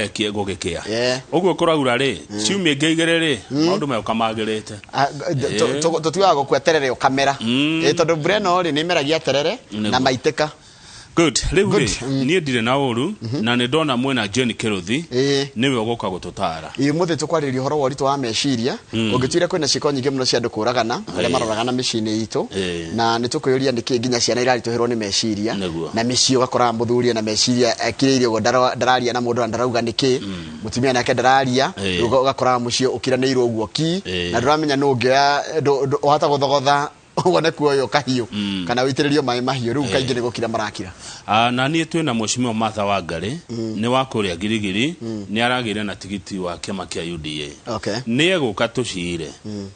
Gekie gũgĩkĩa. Ũguo kũraura rĩ, ciumia ingĩ 2 rĩ, maũndũ megũka magĩrĩte. Tũtigaga gũkua terere ũkamera. Tondũ mbura ĩno rĩ, nĩ ĩmeragia terere na maitĩka. Good. Rĩu rĩ, niĩ ndirĩ na ũru na nĩ ndona mwena Jane Kĩrũthi nĩwe ũgũka gũtũtara. Ĩĩ, ũmũthĩ tũkwarĩrĩria ũhoro wa ũritũ wa meciria. Ũngĩtuire kwĩna ciĩko nyingĩ mũno cia andũ kũragana, arĩa maroragana mĩciĩ-inĩ itũ, na nĩ tũkwĩyũria nĩkĩ nginya ciana iraritũhĩrwo nĩ meciria. Na mĩciĩ ũgakoraga mũthuri ena meciria ekirĩire ũguo, ndararia na mũndũ na ndarauga nĩkĩ, mũtumia nake ndararia, rĩu ũgakoraga mũciĩ ũkiranĩirwo ũguo ki, na ndũramenya nũ ũngĩoya, ũhota gũthogotha wone kuoywo kahiũ kana ũitĩrĩrio maĩ mahiũ, rĩu kaingĩ nĩ gũkira marakira. Na niĩ twĩna Mheshimiwa Martha Wangari, nĩ wa kũrĩa Girigiri, nĩ aragĩire na tigiti wa kĩama kĩa UDA. Nĩ egũka tũcire.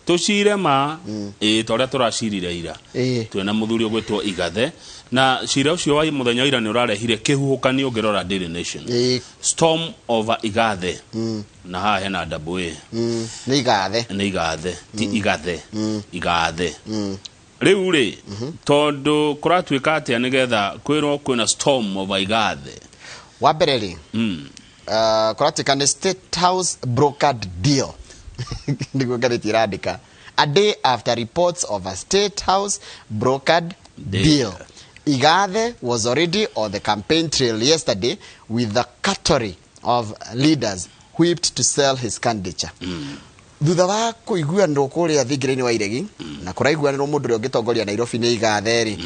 Tũcire ma, ĩĩ, ta ũrĩa tũracirire ira. Twĩna mũthuri ũgwĩtwo Igathe, na cira ũcio wa mũthenya wa ira nĩ ũrarehire kĩhuhũkanio ũngĩrora Daily Nation. Storm over Igathe. Na haha hena double A. Nĩ Igathe. Nĩ Igathe, ti Igathe. Igathe. Rĩu rĩ, tondũ kũratuĩka atĩa nĩgetha kwĩrwo kwĩna storm over Igathe? Wa mbere rĩ, kũratuĩka nĩ State House brokered deal. Nĩguo ngathĩti ĩrandĩka. A day after reports of a State House brokered deal. Deal. Igathe was already on the campaign trail yesterday with the category of leaders whipped to sell his candidature. Thutha wa kũiguanĩrwo kũrĩa thingira-inĩ wa Iregi, na kũraiguanĩrwo mũndũ ũrĩa ũngĩtongoria Nairobi nĩ Igathe rĩ,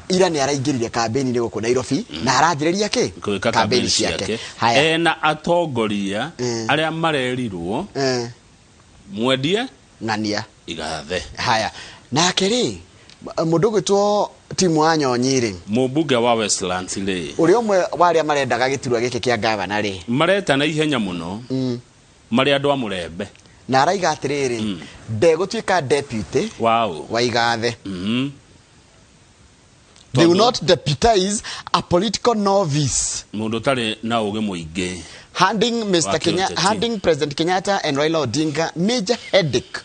ira nĩ araingĩrire kambĩni-inĩ gũkũ Nairobi, na aranjĩrĩria kĩ? Gwĩka Kambĩni kambĩni ciake. ciake. Haya. Ena atongoria arĩa marerirwo mwendie ng'ania Igathe. Haya, nake rĩ, mũndũ ũgwĩtwo Timu wa Nyonyi rĩ, mũmbunge wa Westlands rĩ, ũrĩa ũmwe wa arĩa marendaga gĩturwa gĩkĩ kĩa gavana rĩ, mareta na ihenya mũno, marĩ andũ a Mũrembe. Na araiga atĩrĩrĩ, ndegũtuĩka deputy wa Igathe. They will not deputize a political novice. Mũndũ ũtarĩ na ũgĩ mũingĩ. Handing Mr. Wa Kenya, kĩũteti. handing President Kenyatta and Raila Odinga major headache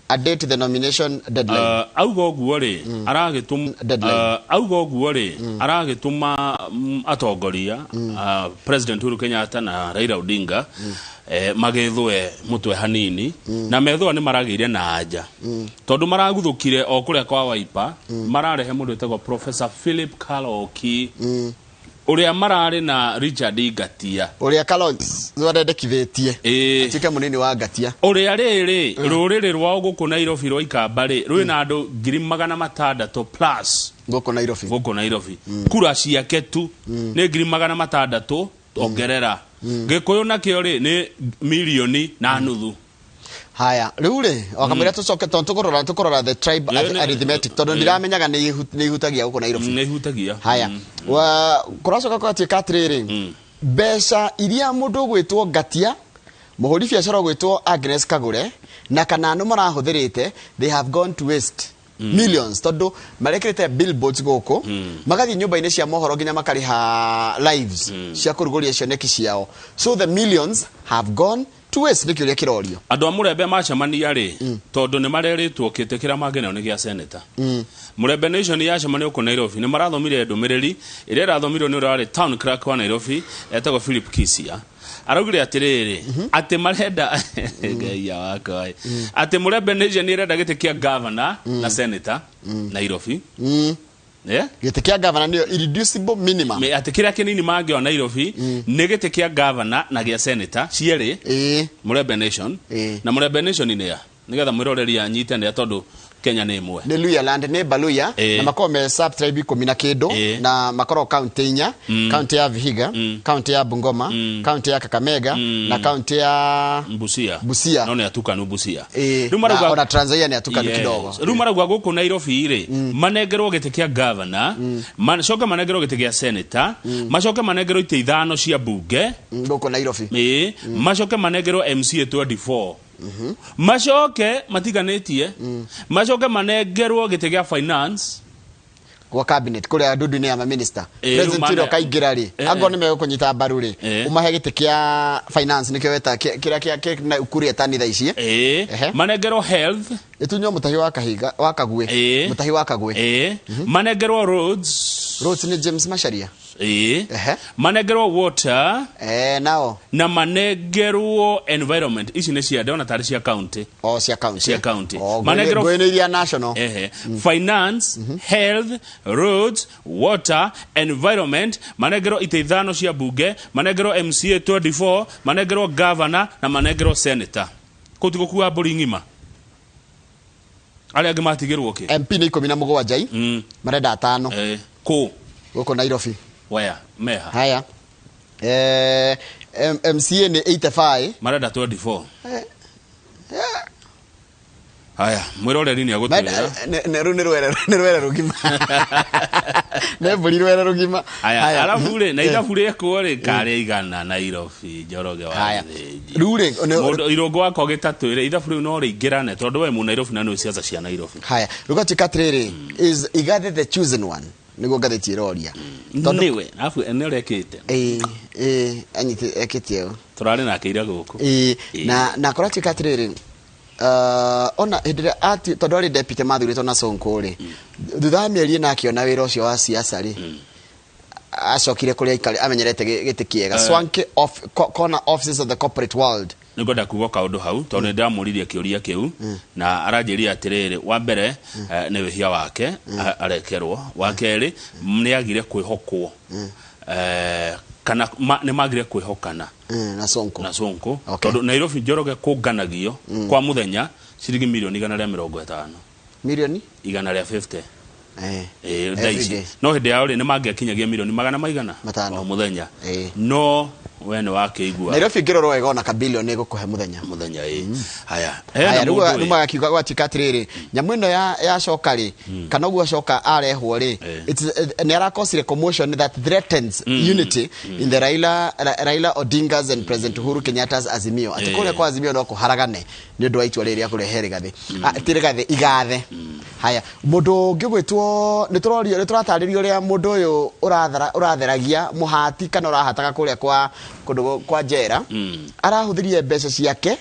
a day to the nomination deadline. Auga ũguo rĩ, aragĩtũma Deadline. Auga ũguo rĩ, aragĩtũma atongoria, President Uhuru Kenyatta na Raila Odinga, magĩthũe mũtwe hanini, na methũa nĩ maragĩire na anja, tondũ maraguthũkire o kũrĩa kwa Wiper, mararehe mũndũ wĩtagwo Professor Philip Kaloki, ũrĩa mararĩ na Richard Ngatia, ũrĩa Kalonzo arendekithĩtie atuĩke mũnini wa Ngatia, ũrĩa rĩrĩ rũrĩrĩ rwao gũkũ Nairobi rwa Ikamba rĩ, rwĩna andũ 600,000 plus gũkũ Nairobi. Gũkũ Nairobi kura ciake tu nĩ 600,000 ongerera Gĩkũyũ nakĩo rĩ nĩ 1.5 million. Haya, rĩu rĩ, wakamwĩra tũcoke tondũ tũkũrora the tribe arithmetic, tondũ ndiramenyaga nĩ ihutagia gũkũ Nairobi. Nĩ ihutagia. Haya, kũracoka kũgatuĩka atĩrĩrĩ, mbeca iria mũndũ ũgwĩtwo Ngatia, mũhũri biacara ũgwĩtwo Agnes Kagure na Kananu marahũthĩrĩte, they have gone to waste millions, tondũ marekĩrĩte billboards gũkũ, magathiĩ nyũmba-inĩ cia mohoro nginya makarĩha lives cia kũrugũria cioneki ciao. So the millions have gone to waste, nĩ kĩũria kĩrorio. Andũ a Mũrembe macemania rĩ, tondũ nĩ marerĩtwo kĩtĩ kĩrĩa mangĩneo nĩ gĩa seneta, Mũrembe Nation yacemania gũkũ Nairobi, nĩ marathomire ndũmĩrĩri ĩrĩa ĩrathomirwo nĩ ũrĩa warĩ town clerk wa Nairobi etagwo Philip Kisia. Araugire atĩrĩrĩ, atĩ marenda, Ngai ya wakwa ĩ, atĩ Mũrembe Nation ĩrenda gĩtĩ kĩa governor na senator Nairobi. Yeah? Gĩtĩ kĩa gavana nĩyo irreducible minimum. Atĩ kĩrĩa kĩnini mangĩona Nairobi nĩ gĩtĩ kĩa governor na gĩa senator cierĩ. Mũrembe Nation. Na Mũrembe Nation nĩ ya nĩgetha mwĩroreri anyite nĩ tondũ Kenya nĩ ĩmwe. Nĩ Luya land, nĩ Baluya, na makorwo me sub tribe 10 na kĩndũ, na makorwo kaunti inya: kaunti ya Vihiga, kaunti ya Bungoma, kaunti ya Kakamega na kaunti ya Busia. Busia. No nĩ atukanu Busia. Rĩu na ona Trans Nzoia nĩ atukanu kidogo. Rĩu marauga gũkũ Nairobi rĩ, manengerwo gĩtĩ kĩa governor, macoke manengerwo gĩtĩ gĩa senator, macoke manengerwo itĩ 5 cia bunge gũkũ Nairobi. Ĩĩ, macoke manengerwo MCA 24, macoke matiganĩtie, macoke manengerwo gĩtĩ gĩa finance Gwa cabinet kũrĩa ndundu-inĩ ya maminista. Rĩu President ũrĩa ũkaingĩra rĩ, angorwo nĩ megũkũnyita mbaru rĩ, ũmahe gĩtĩ kĩa finance, nĩkĩo weta kĩrĩa kĩa na Ukur Yatani thaa ici. Manengerwo health. Ĩtunywo Mũtahi wa Kahiga wa Kagwe. Mũtahi wa Kagwe. Manengerwo roads. Roads nĩ James Macharia. Ĩĩ. Ehe. Manengerwo water. Nao na manengerwo environment. Ici nĩ cia, ndĩrona tarĩ cia county. O cia county. Cia county. O Manengerwo ngũĩ iria national. Ehe. Finance, health, roads, water, environment, manengerwo itĩ 5 cia bunge, manengerwo MCA 24, manengerwo governor na manengerwo senator. Kũu ti gũkua mbũri ng'ima. Arĩa angĩ matigĩrwo kĩ? MP nĩ 17 i. Marenda 5. Kũ? Gũkũ Nairobi. Where? Meha. Haya. MCA nĩ 85. Marenda 24. Haya, mwĩroreri nĩ agũtwĩra. Rĩu nĩ rwere, nĩ rwere rũgima. Nĩ mbũri rwere rũgima. Haya, arabu rĩ, na ithabu rĩekwo rĩ, karĩa igana Nairobi, Njoroge wa Haya. Gĩthĩnji. Rĩu rĩ, Mũndũ Irũngũ wakwa gĩtatwĩre, ithabu rĩu no rĩingĩrane, tondũ we mu Nairobi na nĩ ciaca cia Nairobi. Haya, rĩu gatuĩka atĩrĩrĩ, is Igathe the chosen one? Nĩguo ngathĩti ĩroria. Tondũ Nĩwe, arabu nĩ ũrekĩte. Ĩĩ, anyitĩ ekĩtie ũũ. Tũrarĩ nake ira gũkũ. Ĩĩ, na kũratuĩka atĩrĩrĩ, ona hĩndĩ ĩrĩa tondũ arĩ deputy mathurĩtwo na Sonko rĩ, thutha wa mĩeri ĩna akĩona wĩra ũcio wa siasa rĩ, acokire kũrĩa aikare amenyerete gĩtĩ kĩega. Swanky of corner offices of the corporate world. Nĩngwenda kuga kaũndũ hau tondũ nĩ ndamũririe kĩũria kĩu na aranjĩrire atĩrĩrĩ, wa mbere, nĩ wĩhia wake, arekerwo, wa kerĩ nĩ agire kwĩhokwo, kana nĩ magire kwĩhokana Na Sonko. Na Sonko. Okay. Tondũ Nairobi Njoroge kũnganagio kwa mũthenya ciringi milioni igana rĩa mĩrongo ĩtano. Milioni? Igana rĩa 50. Every Thaa ici. day. No hĩndĩ yao rĩ, nĩ mangĩakinyagia milioni magana maigana? 5. O mũthenya. No we nĩ wakĩigua. Nairobi ngĩrorwo wega ona ka bilioni ĩgũkũhe mũthenya. Mũthenya, ĩĩ. Haya. Haya, Hena rĩu mũndũ rĩu ĩ. magakiuga gwatuĩka atĩrĩrĩ, nyamũ ĩno yacoka rĩ, kana ũguo acoka arehwo rĩ, nĩ arakosire commotion that threatens unity in the Raila Odinga's and President Uhuru Kenyatta's Azimio. Atĩ kũrĩa kwa Azimio no kũharagane nĩ ũndũ wa itua rĩrĩ rĩa kũrehe Rigathĩ. Ti Rigathĩ, Igathe. Haya, mũndũ ũngĩ ũgwĩtwo, nĩ tũrorio, nĩ tũratarĩrio ũrĩa mũndũ ũyũ ũratheragia mũhati kana ũrahataga kũrĩa kwa kũndũ kwa njera. Arahũthĩrire mbeca ciake.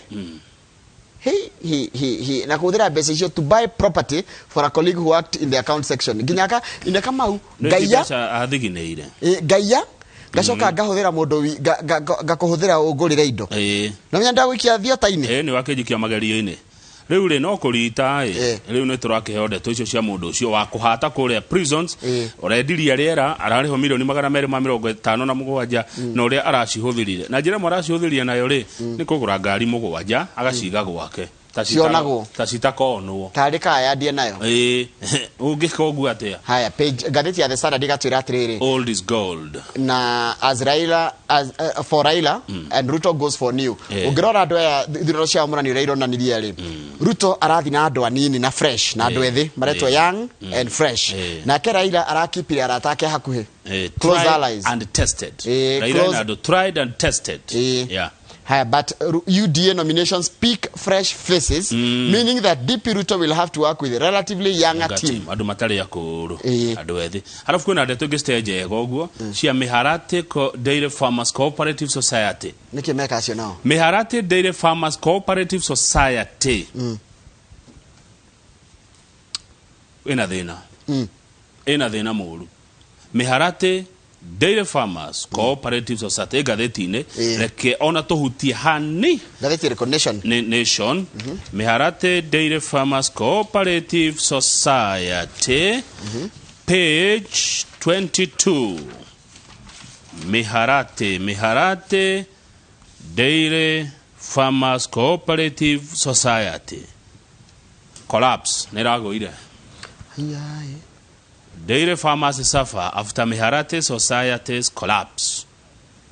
He, he, he, he. Na kũhũthĩra mbeca icio to buy property for a colleague who worked in the account section. Nginya aka, ine Kamau, Nĩ ngaiya. mbeca athiginĩire. Ngaiya, ngacoka ngahũthĩra mũndũ ngakũhũthĩra ũngũrĩre indo. Na menya ndagũikia thiota-inĩ. Nĩ wakĩnjikia magerio-inĩ. Rĩu rĩ, no kũrita ĩ. Rĩu nĩ tũrakĩheo ndeto icio cia mũndũ ũcio wa kũhata kũrĩa prisons. Ũrendirie rĩera, ararĩhwo milioni magana merĩ ma mĩrongo ĩtano na mũgwanja, na ũrĩa aracihũthĩrire. Na njĩra ĩmwe aracihũthĩrire nayo rĩ, nĩ kũgũra ngari 7, agaciga gwake. Ta Cionagwo. citakonwo. Tarĩ kaya ndie nayo. Ũngĩka ũguo atĩa? Haya, page, ngathĩti ya The Standard ĩgatwĩra atĩrĩrĩ. Old is gold. Na as Raila, as for Raila and Ruto goes for new. Ũngĩrora andũ aya, ithurano cia mũranio ũrĩa ironanirie rĩ, Ruto arathi na andũ anini na fresh, na andũ ethĩ, maretwo young and fresh. Nake Raila arakipire arata ake hakuhĩ. Close Tried allies. and tested. Raila Close na andũ tried and tested. Haya, but UDA nominations pick fresh faces, meaning that DP Ruto will have to work with a relatively younger Younger team. team. Andũ matarĩ akũrũ. Andũ ethĩ. Arabu kwĩna ndeto ingĩ citarĩ njega ũguo, cia Miharati Dairy Farmers Cooperative Society. Nĩkĩ meka acio nao? Miharati Dairy Farmers Cooperative Society. Ĩna thĩna. Ĩna thĩna mũru. Miharati Dairy Farmers Cooperative Society ngathĩti-inĩ, reke ona tũhutie hani. Ngathĩti ĩrĩkũ? Nation. Nation. Miharati Dairy Farmers Cooperative Society, page 22. Miharati Dairy Farmers Cooperative Society. Collapse. Nĩ ĩragũire. Hiya. Dairy farmers suffer after Miharati Society's collapse.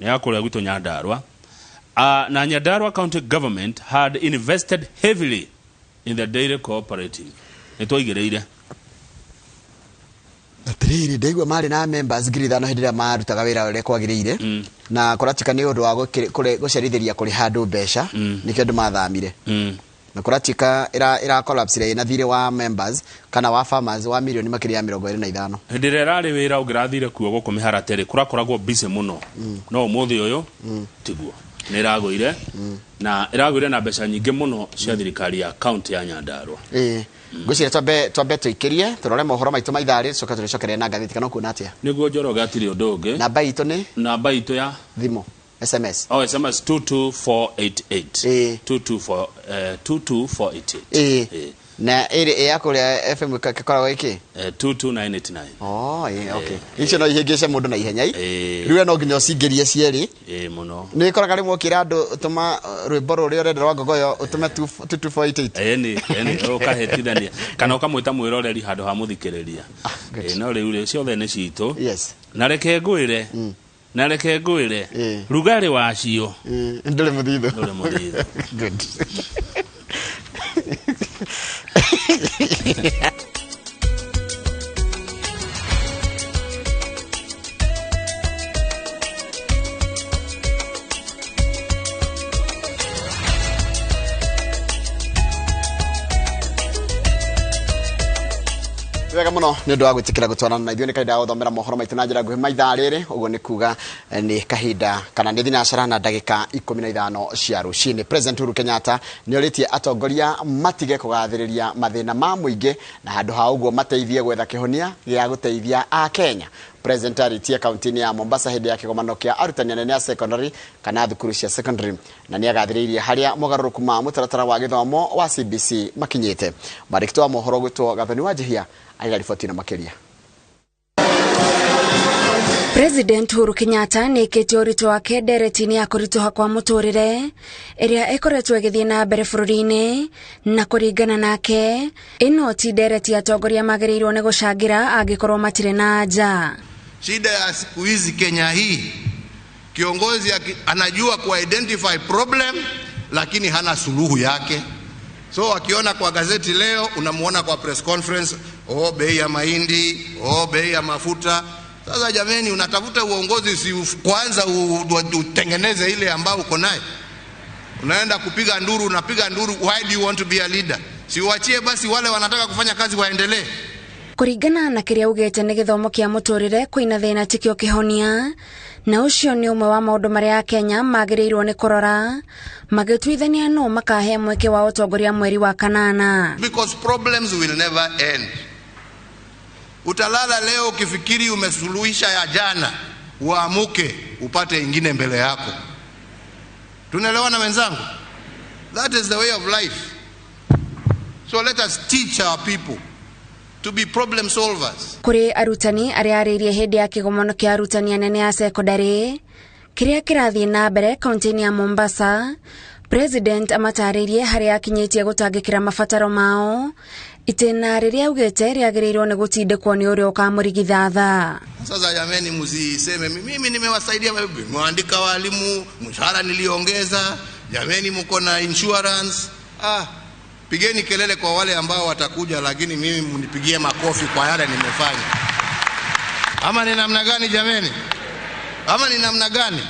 Nĩ ya kũrĩa gwitũ Nyandarua. Na Nyandarua County government had invested heavily in the dairy cooperative. Nĩ twaigĩrĩire. Atĩrĩrĩ, ndaigua marĩ na members ngiri ithano hĩndĩ ĩrĩa marutaga wĩra ũrĩa kwagĩrĩire. Na kũratuĩka nĩ ũndũ wa gũcerithĩria kũrĩha andũ mbeca, nĩkĩo andũ mathamire. Na kũratuĩka ĩra collapse ĩna thirĩ wa members kana wa farmers wa milioni makĩria ya 25. Hĩndĩ ĩrĩa ĩrarĩ wĩra ũngĩrathire kuo gũkũ mĩharatĩ rĩ, kũrakoragwo busy mũno. No ũmũthĩ ũyũ tiguo. Nĩ ĩragũire na ĩragũire na mbeca nyingĩ mũno cia thirikari ya county ya Nyandarua. Ngwĩciria twambe tũikĩrie tũrore mohoro maitũ ma ithaa rĩ, coka tũrĩcokeria na ngathĩti kana ũkuona atĩa? Nĩguo Njoroge, hatirĩ ũndũ ũngĩ. Namba itũ nĩ? Namba itũ ya thimũ SMS. Oh, SMS 22488. 224 22488. Na ĩrĩ ya kũrĩa FM ĩkoragwo ĩkĩ? 22989. Oh, okay. Icio no ihĩngĩce mũndũ na ihenya. Rĩu no nginya ũcingĩrie cierĩ. Mũno. Nĩ ĩkoraga rĩmwe ũkĩra andũ ũtũma rwĩmbo rũrĩa ũrenda rwa Ngogoyo ũtũme 22488. Ĩni, ũkahĩtithania kana ũkamwĩta mwĩroreri handũ ha mũthikĩrĩria. No rĩu rĩ ciothe nĩ citũ. Yes. Na reke ngwĩre. Na reke ngwĩre. Rugarĩ wacio. Ndũrĩ mũthithũ. Ndũrĩ mũthithũ. Good. Wega muno nĩ ũndũ wa gwĩtĩkĩra gũtwarana na ithuĩ nĩ kahinda ga gũthomera mohoro maitũ na njĩra nguhĩ maithaa rĩrĩ, ũguo nĩ kuga nĩ kahinda kana nĩ thinacara na ndagĩka 15 cia rũcinĩ. President Uhuru Kenyatta nĩ orĩtie atongoria matige kũgathĩrĩria mathĩna ma mũingĩ na handũ ha ũguo mateithie gwetha kĩhonia gĩa gũteithia Akenya. President arĩtie kaunti-inĩ ya Mombasa hĩndĩ ya kĩgomano kĩa arutani anene a secondary kana thukuru cia secondary, na nĩ agathĩrĩirie harĩa mogarũrũku ma mũtaratara wa gĩthomo wa CBC makinyĩte. Mwandĩki wa mohoro gwĩtwo Gathoni Wanjihia arĩ riboti na makĩria. President Uhuru Kenyatta nĩ ĩkĩtie ũritũ wake ndereti-inĩ ya kũritũha kwa mũtũrĩre ĩrĩa ĩkoretwo ĩgĩthiĩ na mbere bũrũri-inĩ, na kũringana nake ĩno ti ndereti atongoria magĩrĩirwo nĩ gũcangĩra angĩkorwo matirĩ na anja. Shida ya siku hizi Kenya hii, kiongozi anajua ku identify problem lakini hana suluhu yake. So akiona kwa gazeti leo, unamuona kwa press conference, oh bei ya mahindi, oh bei ya mafuta. Sasa jameni, unatafuta uongozi, si kwanza utengeneze ile ambao uko nayo. Unaenda kupiga nduru, unapiga nduru, why do you want to be a leader? Si uachie basi wale wanataka kufanya kazi waendelee. Kũringana na kĩrĩa augĩte nĩ gĩthomo kĩa mũtũrĩre kwĩna thĩna tikĩo kĩhonia, na ũcio nĩ ũmwe wa maũndũ marĩa Akenya magĩrĩirwo nĩ kũrora magĩtuithania no makahe mweke wa ũtongoria mweri wa kanana. Because problems will never end. Utalala leo ukifikiri umesuluhisha ya jana, uamuke upate ingine mbele yako. Tunaelewana wenzangu? That is the way of life. So let us teach our people to be problem solvers. Kũrĩ arutani arĩa arĩirie hĩndĩ ya kĩgomano kĩa arutani anene a secondary kĩrĩa kĩrathiĩ na mbere kaunti-inĩ ya Mombasa, President amatarĩirie harĩa akinyĩtie gũtangĩkĩra mabataro mao, itĩna rĩrĩa augĩte rĩagĩrĩirwo nĩ gũtindĩkwo nĩ ũrĩa ũkamũrigithatha. Sasa jameni, msiseme mimi nimewasaidia, nimeandika walimu, mshahara niliongeza, jameni mko na insurance. Pigeni kelele kwa wale ambao watakuja, lakini mimi mnipigie makofi kwa yale nimefanya. Ama ni namna gani jameni? Ama ni namna gani?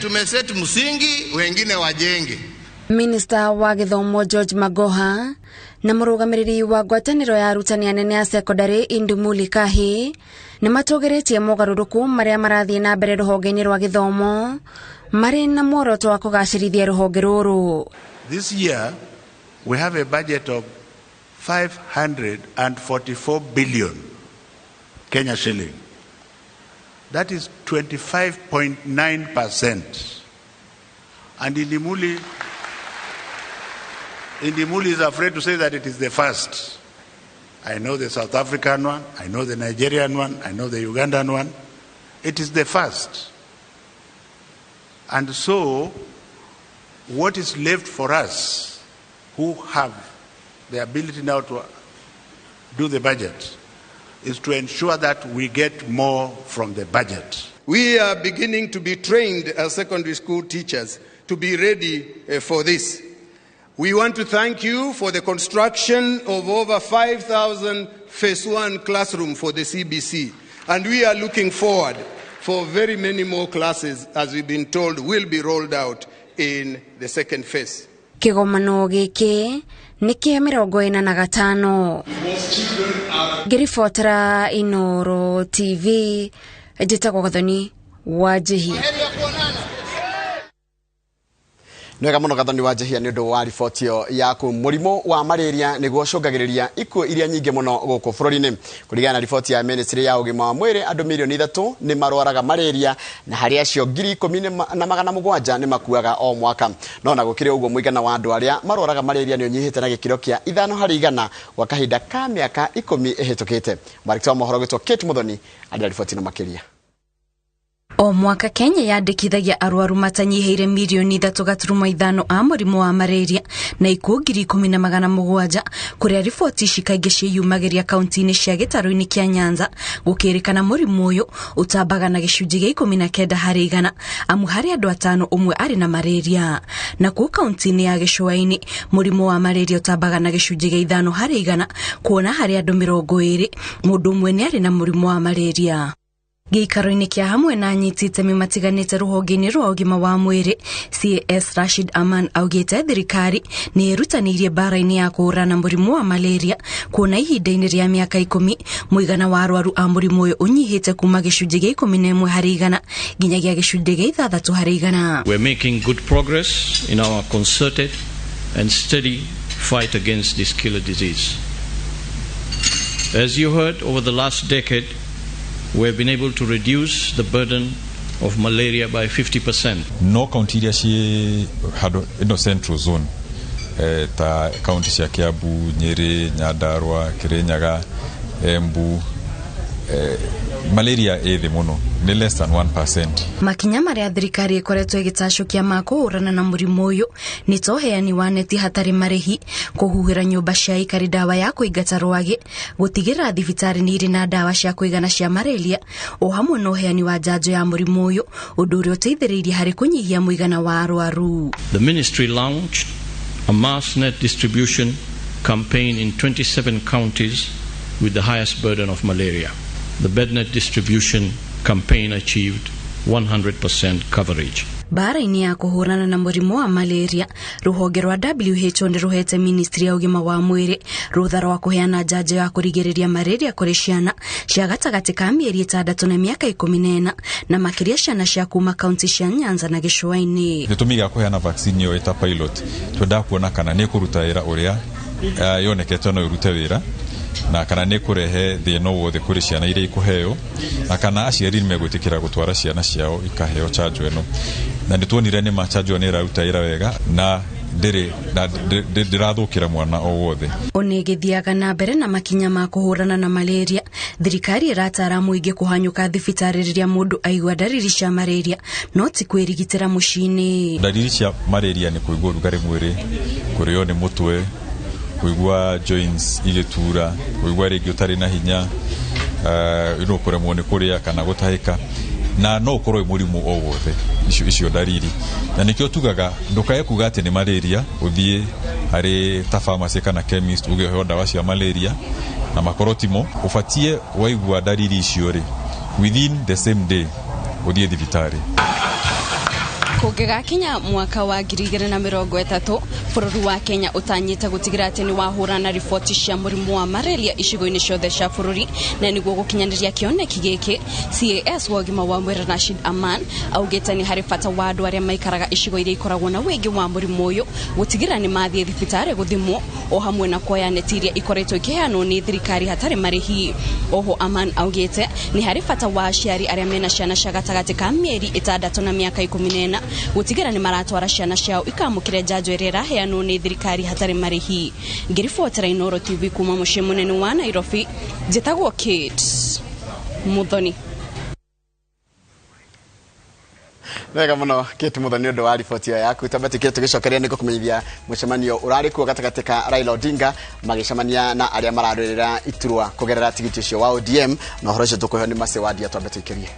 Tumeset msingi, wengine wajenge. Minister wa gĩthomo George Magoha na mũrũgamĩrĩri wa ngwatanĩro ya arutani anene a secondary Indumuli Kahi nĩ matũgĩrĩtie mogarũrũku marĩa marathiĩ na mbere rũhonge-inĩ rwa gĩthomo marĩ na muoroto wa kũgacĩrithia rũhonge rũrũ. This year we have a budget of 544 billion Kenya shilling. That is 25.9%. And Indimuli is afraid to say that it is the first. I know the South African one, I know the Nigerian one, I know the Ugandan one. It is the first. And so, what is left for us who have the ability now to do the budget is to ensure that we get more from the budget. We are beginning to be trained as secondary school teachers to be ready for this. We want to thank you for the construction of over 5,000 phase 1 classroom for the CBC. And we are looking forward for very many more classes, as we've been told, will be rolled out in the second phase. Kĩgomano gĩkĩ nĩ kĩa 45. Ngĩribotera Inooro TV, njĩtagwo Gathoni wa Njihia. Nĩwega mũno Gathoni wa Njihia nĩ ũndũ wa riboti ĩyo yaku. Mũrimũ wa malaria nĩguo ũcũngagĩrĩria ikuũ iria nyingĩ mũno gũkũ bũrũri-inĩ. Kũringana na riboti ya ministry ya ũgima wa mwĩrĩ, andũ mirioni 3 nĩ marwaraga malaria na harĩ acio 10,700 nĩ makuaga o mwaka. No na gũkĩrĩ ũguo, mũigana wa andũ arĩa marwaraga malaria nĩ ũnyihĩte na gĩkĩro kĩa 5% gwa kahinda ka mĩaka 10 ĩhĩtũkĩte. Mwandĩki wa mohoro gwĩtwo Kate Muthoni arĩ na riboti ĩno makĩria. O mwaka Kenya yandĩkithagia arwaru matanyihĩire mirioni 3.5 a mũrimũ wa malaria na ikuũ 10,700, kũrĩa riboti ici kaingĩ ciĩyumagĩria kaunti-inĩ cia gĩtarũ-inĩ kĩa Nyanza. Gũkĩrĩkana mũrimũ ũyũ ũtambaga na gĩcunjĩ gĩa 19% amu harĩ andũ 5 ũmwe arĩ na malaria. Nakuo kaunti-inĩ ya Gĩcũa-inĩ mũrimũ wa malaria ũtambaga na gĩcunjĩ gĩa 5% kuona harĩ andũ 20 mũndũ ũmwe nĩ arĩ na mũrimũ wa malaria. Gĩikaro-inĩ kĩa hamwe na anyiti itemi matiganĩte rũhonge-inĩ rwa ũgima wa mwĩrĩ, CAS Rashid Aman augĩte thirikari nĩ ĩrutanĩirie mbara-inĩ ya kũhũrana mũrimũ wa malaria, kuona ihinda-inĩ rĩa mĩaka 10 mũigana wa arwaru a mũrimũ ũyũ ũnyihĩte kuma gĩcunjĩ gĩa 11% nginyagia gĩcunjĩ gĩa 6%. We're making good progress in our concerted and steady fight against this killer disease. As you heard, over the last decade, we have been able to reduce the burden of malaria by 50%. No kaunti iria ciĩ handũ ĩno central zone, ta kaunti cia Kiambu, Nyeri, Nyandarua, Kirinyaga, Embu, malaria ĩ thĩ mũno, nĩ less than 1%. Makinya marĩa thirikari ĩkoretwo ĩgĩtacũkia ma kũhũrana na mũrimũ ũyũ nĩ ta ũheani wa neti hatarĩ marĩhi, kũhuhĩra nyũmba cia aikari ndawa ya kũingata rwagĩ, gũtigĩrĩra thibitarĩ nĩ irĩ na ndawa cia kũigana cia malaria, o hamwe na ũheani wa njanjo ya mũrimũ ũyũ, ũndũ ũrĩa ũteithĩrĩirie harĩ kũnyihia mũigana wa arwaru. The ministry launched a mass net distribution campaign in 27 counties with the highest burden of malaria. The bednet distribution campaign achieved 100% coverage. Mbara-inĩ ya kũhũrana na mũrimũ wa malaria, rũhonge rwa WHO nĩ rũhete ministry ya ũgima wa mwĩrĩ rũtha rwa kũheana njanjo ya kũrigĩrĩria malaria kũrĩ ciana cia gatagatĩ ka mĩeri 6 na mĩaka 14, na makĩria ciana cia kuma kaunti cia Nyanza na Gĩcũa-inĩ. Gĩtũmi gĩa kũheana vaccine ĩyo ĩta pilot, twendaga kuona kana nĩ ĩkũruta wĩra ũrĩa yonekete no ĩrute wĩra, na kana nĩ kũrehe thĩna wothe kũrĩ ciana iria ikũheo, na kana aciari nĩ megwĩtĩkĩra gũtwara ciana ciao ikaheo chanjo ĩno. Na nĩ tuonire nĩ ma chanjo nĩ ĩraruta wĩra wega na ndĩrathũkĩra mwana o wothe. Ona ĩgĩthiaga na mbere na makinya ma kũhũrana na malaria, thirikari ĩratara mũingĩ kũhanyũka thibitarĩ rĩrĩa mũndũ aigua ndariri cia malaria, no ti kwĩrigitĩra mũciĩ-inĩ. Ndariri cia malaria nĩ kũigua ũrugarĩ mwĩrĩ, kũrĩo nĩ mũtwe, kũigua joints igĩtura, kũigua rĩngĩ ũtarĩ na hinya, no kũremwo nĩ kũrĩa kana gũtahĩka, na no ũkorwo wĩ mũrimũ o wothe icio ndariri. Na nĩkĩo tugaga ndũkae kuga atĩ nĩ malaria, ũthiĩ harĩ ta pharmacy kana chemist uge ũheo ndawa cia malaria na makorwo timo. Ũbatiĩ waigua ndariri icio rĩ, within the same day ũthiĩ thibitarĩ. Kũngĩgakinya mwaka wa 2030, bũrũri wa Kenya ũtanyĩte gũtigĩrĩra atĩ nĩ wahũrana riboti cia mũrimũ wa malaria icigo-inĩ ciothe cia bũrũri, na nĩguo gũkinyanĩria kĩoneki gĩkĩ, CAS wa ũgima wa mwĩrĩ Rashid Aman augĩte nĩ harĩ bata wa andũ arĩa maikaraga icigo iria ikoragwo na wĩingĩ wa mũrimũ ũyũ gũtigĩrĩra nĩ mathiĩ thibitarĩ gũthimwo, o hamwe na kuoya neti iria ikoretwo ikĩheanwo nĩ thirikari hatarĩ marĩhi. Oho Aman augĩte nĩ harĩ bata wa aciari arĩa mena ciana cia gatagatĩ ka mĩeri 6 na mĩaka 14 gũtigĩrĩra nĩ maratwara ciana ciao ikamũkĩre njanjo ĩrĩa ĩraheanwo nĩ thirikari hatarĩ marĩhi. Ngĩribotera Inooro TV kuma mũciĩ mũnene wa Nairobi, njĩtagwo Kate Muthoni. Wega mũno Kate Muthoni ũndũ wa riboti ĩyo yaku. Tambatĩkire tũgĩcokeria nĩ gũkũmenyithia mũcemanio ũrarĩ kuo gatagatĩ ka Raila Odinga magĩcemania na arĩa mararũĩrĩra iturwa kũgerera tigiti ũcio wa ODM, na ũhoro ũcio tũkũheo nĩ Mercy Wandia. Twambe tũikĩrie.